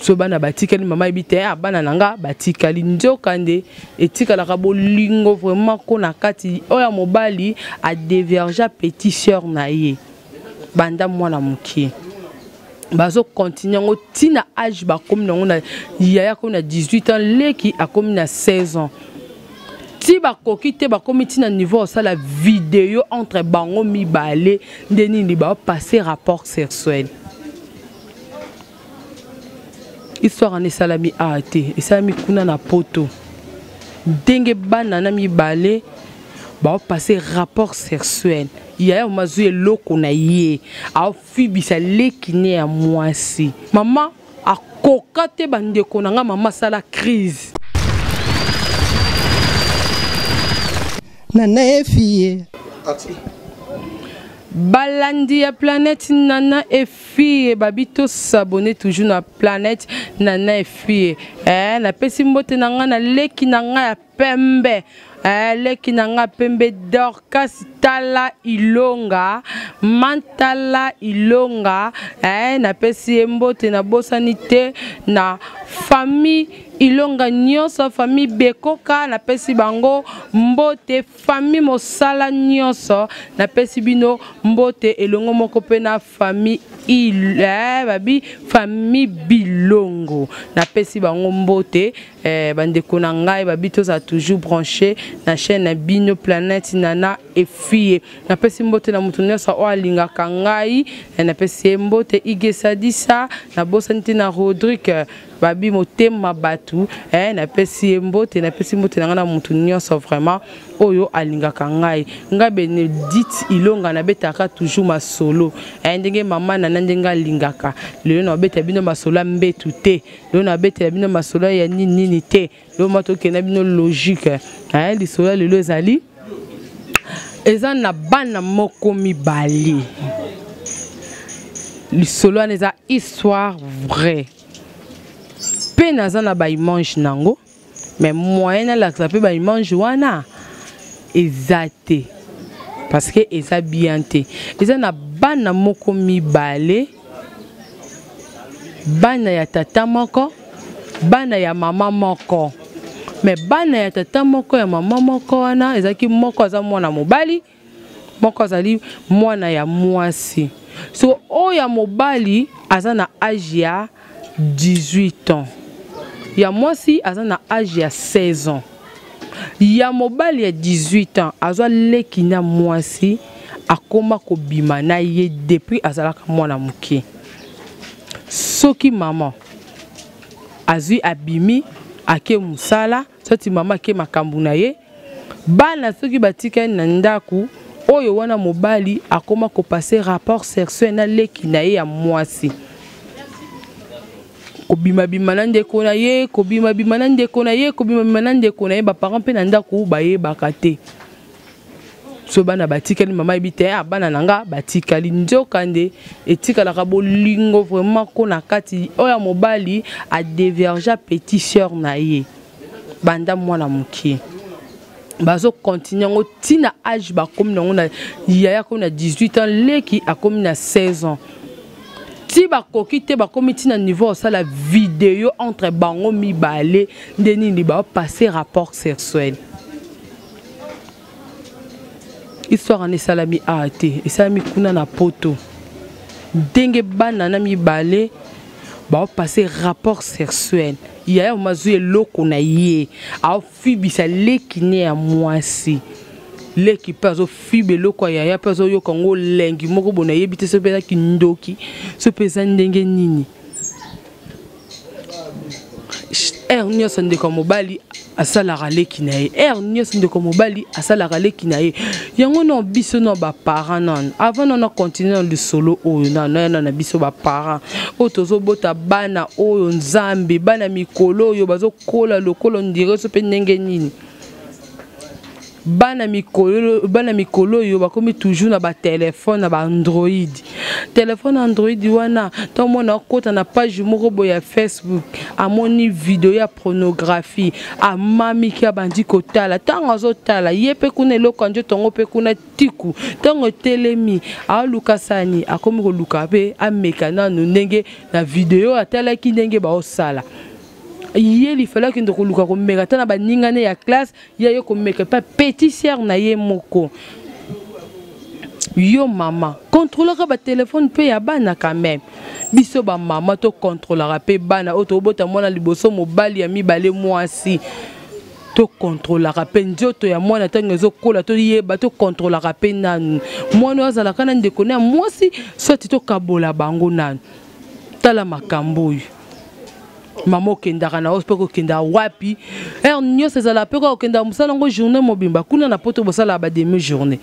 So bana batikali, mama yebi te, ah, bana na nga batikali. Nzoka nde etikalaka bolingo vraiment ko na kati. Oyo ya mobali adéviergea petit sœur na ye banda mwana mokie, bazo continuer yango ntina age bakomi nango. Na yaya akomi na 18 ans, leki akomi na 16 ans. Ti bakoki te, bakomi ntina niveau osala video entre bango mibale. Nde nini bapasse rapport sexuel. Histoire wana esalami awa te, esalami kuna na Poto. Ndenge bana na mibale baopasse rapport sexuel, yaya mazwi eloko na ye, aofibisa leki ne ya mwasi. Mama akoka te, bandeko na nga, mama asala crise. Nana efie. Balandi ya Planète Nana Efie, babi tosabone toujours na Planète Nana Efie. Eh, napesi mbote na ngai na leki na ngai ya pembe, eh, leki na ngai pembe Dorcas Tala Ilonga, Mantala Ilonga. Eh, napesi ye mbote, nabosani te na famille Ilonga nyonso, famille Bekoka, napesi bango mbote, famille Mosala nyonso, napesi bino mbote elongo moko mpe na famille il, eh, babi famille Bilongo, napesi bango mbote. Eh, bandeko na ngai, babi tozala toujours branché na chaîne na bino Planète Nana Efie. Napesi mbote na moto nyonso oyo alingaka ngai. Eh, napesi ye mbote Igesadisa, nabosani te na Rodrigue, babi motema bato. Eh, napesi ye mbote, napesi mbote na ngai na motu nyonso vraiment oyo alingaka ngai. Ngai Benedite Ilonga, nabetaka toujours masolo. Eh, ndenge mama nana ndenge alingaka, lelo nabeta bino masolo ya mbetu te, lelo nabetela bino masolo ya nini nini te, lelo ma tokenda bino logique. Eh, lisolo ya lelo ezali eza na bana moko mibale. Lisolo wana eza histoire vraie mpe naza na baimage nango, mais moyen nalakisa mpe baimage wana eza te, parce que eza bien te. Eza na bana moko mibale, bana ya tata moko, bana ya mama moko. Mais bana ya tata moko, ya mama moko wana, ezalaki moko aza mwana mobali, moko azali mwana ya mwasi. So oyo ya mobali aza na age ya 18 ans, ya mwasi aza na age ya 16 ans. Ya mobali ya 18 ans azwa leki na mwasi, akoma kobima na ye depuis azalaka mwana moke. Soki mama azwi, abimi, ake mosala, soki mama ake makambo na ye, bana soki batikali na ndako, oyo wana mobali akoma kopase rapport sexuel na leki na ye ya mwasi, kobimabima na ndeko na ye, kobimabima na ndeko na ye, kobimabima na ndeko na ye. Baparent mpe na ndako bayebaka te. So bana batikali, mama yebi te, ah, bana na nga batikali. Nzoka nde etikalaka bolingo vraiment ko na kati. Oyo ya mobali adéviergea petit sœur na ye banda mwana mokie, bazo continuer yango ntina age bakomi nango. Na yaya akomi na 18 ans, leki akomi na 16 ans. Ti bakoki te, bakomi ntina niveau osala video entre bango mibale. Nde nini bapasse rapport sexuel. Histoire wana esalami awa te, esalami kuna na Poto. Ndenge bana na mibale baopasse rapport sexuel, yaya mazwi eloko na ye, aofibisa leki ne ya mwasi, leki mpe azofiba eloko ya yaya mpe azoyoka yango lengi moko boye. Nayebi te soki mpe eza kindoki, soki mpe eza ndenge nini. Heure nyonso ndeko ya mobali asalaka leki na ye, heure nyonso ndeko mobali asalaka leki na ye yango. No biso no baparent nano, avant nano continue na lisolo oyo, nano yana na biso baparent oyo tozobota bana oyo, Nzambe, bana mikolo oyo bazokola lokola ondire so mpe ndenge nini. Bana mikolo, bana mikolo oyo bakomi toujours na ba téléphone na ba Android. Téléphone Android wana ntango mwana akota na page moko boye ya Facebook, amoni video ya pornographie, amamiki, abandi kotala. Ntango azotala ye mpe kuna eloko ya nzoto yango mpe kuna tiku, ntango etelemi aluka sani, akomi koluka mpe ameka nanu ndenge na video atalaki ndenge baosala ye. Lifalo akende koluka komeka ata na baninga ne ya classe, ye aye komeka epa petit sœur na ye moko. Yo mama, kontrolaka batelefone mpe ya bana quand même. Biso bamama tokontrolaka mpe bana oyo tobota, mwana liboso mobali, ya mibale mwasi, tokontrolaka mpe nzoto ya mwana ntango ezokola, toyeba tokontrolaka mpe nanu mwana oyo azalaka na ndeko na ya mwasi, soit tokabola bango nanu. Tala makambo oyo, mama okendaka na yo mpe kokenda wapi? Heure nyonso ezala mpe kaka okendaka mosala yango journée mobimba kuna na Poto, bosalaka ba demi journée.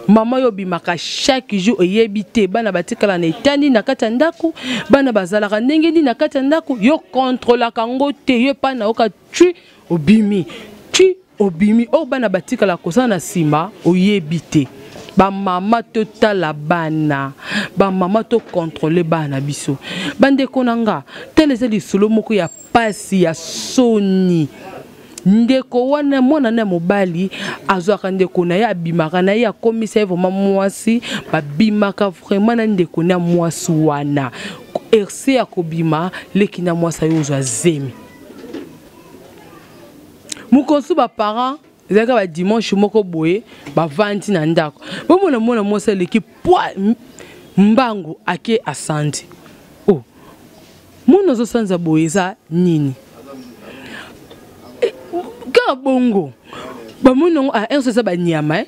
Mama oyo obimaka chaque jour, oyebi te bana batikala na etandi na kati ya ndako, bana bazalaka ndenge nini na kati ya ndako. Yo kontrolaka yango te, yo epai na yoka tui obimi, tui obimi, oyo bana batikala kosala na nsima oyebi te. Bamama, totala bana, bamama tokontrole bana na biso. Bandeko na nga, tala, eza lisolo moko ya pasi, ya soni. Ndeko wana, mwana na mobali azwaka ndeko na ye, abimaka na ye, akomisa ye vraiment mwasi, babimaka vraiment na ndeko na mwasi wana. Rc ya kobima, leki na mwasi ayo ozwa zemi. Mokonsu baparent ezalaka badimanche moko boye, bavandi na ndako, bomona mwana mwasi aleki pwa mbangu, ake asandi. Oh, mwana azosanza boye, eza nini? Kaka bongo bamoni yango ah, eza banyama, eh?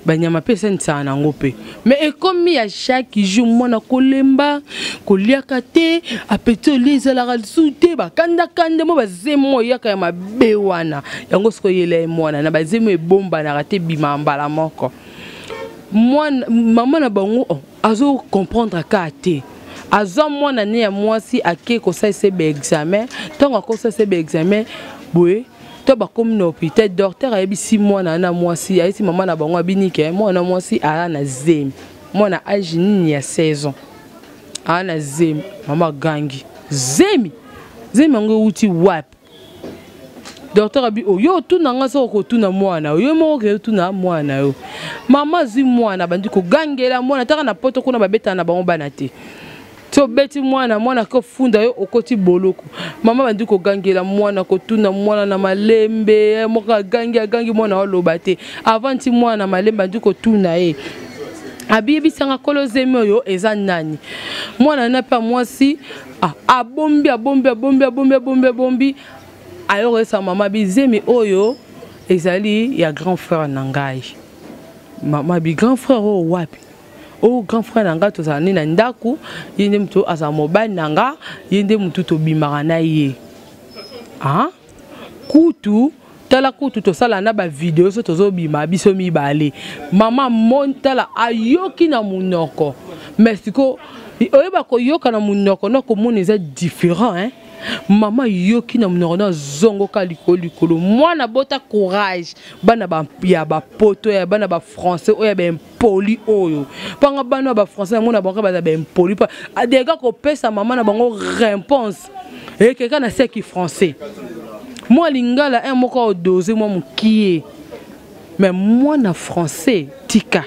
Banyama mpe esanisaka nango mpe, mais ekomi ya chaque jour. Mwana kolemba koliaka te, appétit olia ezalaka lisusu te, bakandakanda mo bazemo eyaka ya mabe wana. Yango soki oyela ye mwana na bazemo ebombanaka te, ebimaka mbala moko. Mwana mama na bango, oh, azo comprendre kaka te. Azwa mwana ne ya mwasi, ake kosalisa ye baexamen. Ntango akosalisa ye baexamen boye, to bakomi na hôpital, docteur ayebisi mwana na mwasi, ayebisi mama na bango, abini ke mwana mwasi aza na zemi. Mwana age nini ya 16 ans aza na zemi. Mama agangi: "Zemi? Zemi yango euti wapi?" Docteur abi: "Oyo otuna nga, soki okotuna mwana yo moko, okende otuna mwana yo." Mama azwi mwana, bandi kogangela mwana. Taka na Poto kuna babetana na bango bana te. Ti obeti mwana, mwana kofunda yo, okoti boloko. Mama bandi kogangela mwana, kotuna mwana na malembe moko, agangi, agangi, mwana oloba te. Avant ti mwana na malembe bandi kotuna ye, abiyebisanga kolo zemi oyo eza nani. Mwana na mpe mwasi, ah, abombi, abombi, abombi, abombi, abombi, abombi. Ayokoyesa mama bizemi oyo ezali ya grand frère na ngai. Mama bi: "Grand frère oyo wapi?" "Oyo grand frère na ngai, tozala nde na ndako, ye nde moto azala mobali na nga, ye nde motu tobimaka na ye. Ah? Kutu tala, kutu tosala na bavideo so tozobima biso mibale." Mama mon tala ayoki na monoko, mais siko oyeba koyoka na monoko na komona eza différent, hein? Mama yoki na monoko na azongoka likolo likolo. Mwana bota courage. Bana ba, ya bapoto, ya bana bafrançais oyo ya baimpoli oyo, mpanga bana ya bafrançais yango na bango baza baimpoli mpo adeka kopesa mama na bango réponse ekeka na seki français. Mwa lingala un moko odose mwa mokie, mais mwana français tika.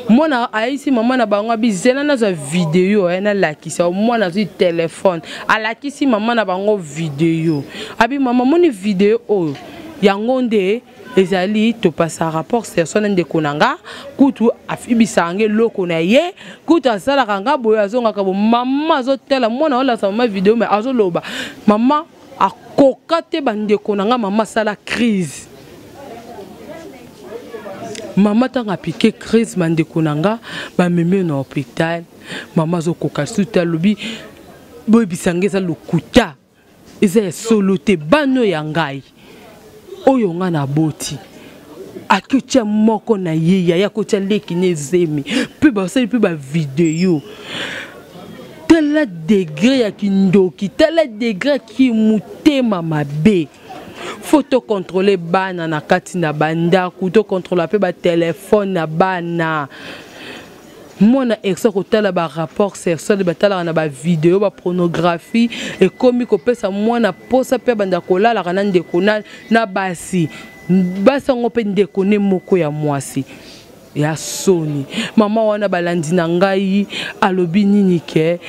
Mwana ayisi mama na bango abizela: "Nazwa video nalakisa." Mwana azwi telefone, alakisi mama na bango video. Abi: "Mama, moni video oyo, yango nde ezali topasa rapport sexuel na ndeko na nga. Kutu afibisaka nga eloko na ye, kutu asalaka nga boye, azongaka bo." Mama azotala mwana olakisa mama video, mais azoloba, mama akoka te. Bandeko na nga, mama asala crise. Mama ntango apike crise, bandeko na nga, bamemi na hôpital. Mama azokoka su te, alobi: "Boyebisa nga, eza lokuta, eza ya solo te. Bana ya ngai oyo ngai naboti, akotia moko na ye yaya, akotia leki na ezemi mpe basali mpe bavideo." Tala degré ya kindoki, tala degré ya kimotema mabe. Faut tocontrôle bana na kati na bandako, tocontrôla mpe batelefone na bana. Mwana extra kotala barapport sexuel batalaka na bavideo, bapornographie, ekomi kopesa mwana posa mpe abanda kolalaka na ndeko na basi. Basi yango mpe ndeko ne moko ya mwasi ya soni. Mama wana, balandi na ngai, alobi nini? Ke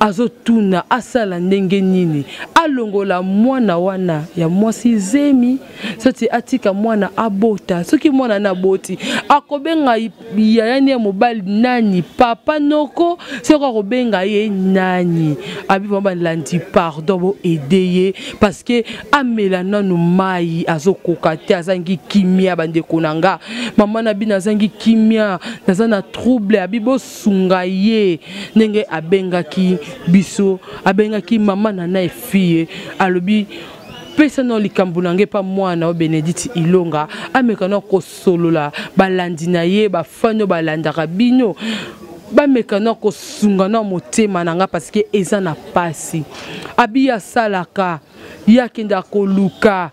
azotuna asala ndenge nini, alongola mwana wana ya mwasi zemi, soki atika mwana abota. Soki mwana na aboti, akobenga yaya ni ya mobali nani? Papa, noko, soki akobenga ye nani? Abi vraiment, balandi, pardon, boaider ye parce que amela nanu mai, azokoka te, azangi kimia. Bandeko na nga, mama na bino azangi kimia, naza na trouble. Abi bosunga ye. Ndenge abengaki biso, abengaki mama Nana Efie, alobi pesa na likambo na ngai mpa mwana oyo Benedicte Ilonga ameka na kosolola. Balandi na ye, bafani oyo balandaka bino, bameka na kosunga na motema na nga parce que eza na pasi. Abi asalaka, ye akendaka koluka,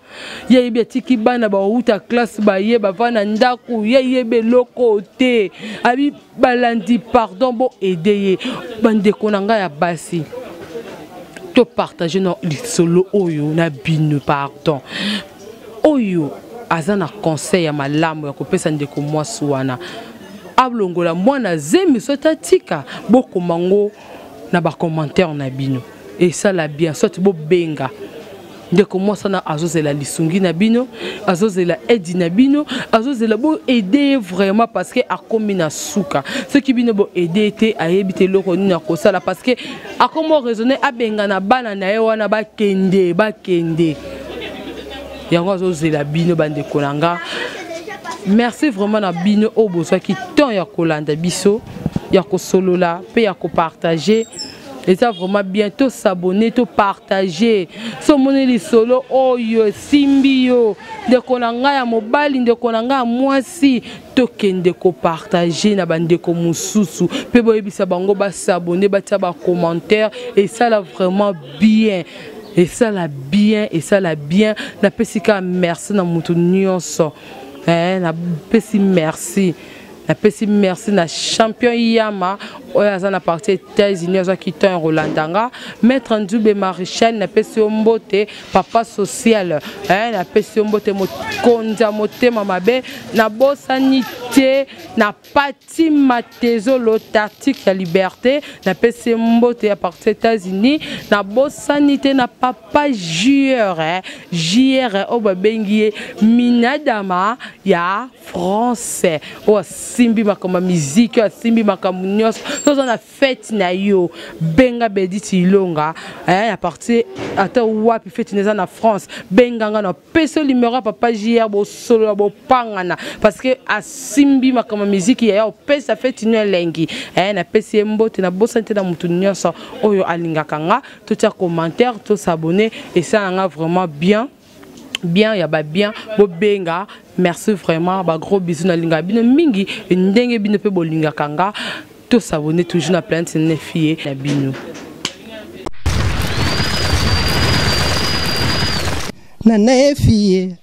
ye ayebi, atiki bana bauta classe, baye bava na ndako, ye ayebi eloko te. Abi balandi, pardon, bo aider ye. Bandeko na ngai ya basi, topartage na lisolo oyo na bino. Pardon, oyo aza na conseil ya malamu ya kopesa ndeko mwasi wana, alongola mwana zemi soki atika, bokoma ngo na bacommentaire na bino, esala bien. Soit bobenga ndeko mwasi wana, azozela lisungi na bino, azozela aide na bino, azozela boaider ye vraiment parce que akomi na suka. Soki bino boaider ye te, ayebi te eloko nini akosala parce que akomi oraisonner abenga na bana na ye wana, bakende, bakende. Yango azozela bino, bandeko na nga. Merci vraiment na bino oyo bozwaki temps ya kolanda biso, ya kosolola mpe ya kopartager. Eza vraiment bien. Tos'abonner, topartager. So omoni lisolo oyo esimbi yo, ndeko na ngai ya mobali, ndeko na ngai ya mwasi, tokende kopartager na bandeko mosusu mpe boyebisa bango bas'abonner, batia bacommentaire. Esala vraiment bien, esala bien, esala bien. Napesi kaka merci na motu nyonso. Napesi merci, napesi merci na champion Yama oyo aza na partie États-Unis, azwaki temps ya kolanda nga. Maître Nzube Maréchal, napesi yo mbote, papa social. Napesi yo mbote, mokonzi ya motema mabe. Nabosani te na Pati Matezolo, tactique ya liberté, napesi mbote ya partie États-Unis. Nabosani te na papa Jr, Jr oyo babengi ye Minadama ya français, oyo asimbi makambo ya miziki, oyo asimbi makambo nyonso. Toza na fête na yo, benga Bediti Ilonga ya partie ata wapi. Fête na eza na France, benganga na pesa numéro ya papa JR, bosolola, bopangana parce que asimbi makambo ya miziki yaya, opesa fête no elengi. Napesi ye mbote. Nabosani te na motu nyonso oyo alingaka nga. Totia commentaire, tos'abonner, esala nga vraiment bien, bien ya babien. Bobenga. Merci vraiment, bagros bisous. Nalingaka bino mingi ndenge bino mpe bolingaka nga. Tos'abonner toujours na Planète Nefie na bino. Nana Efie.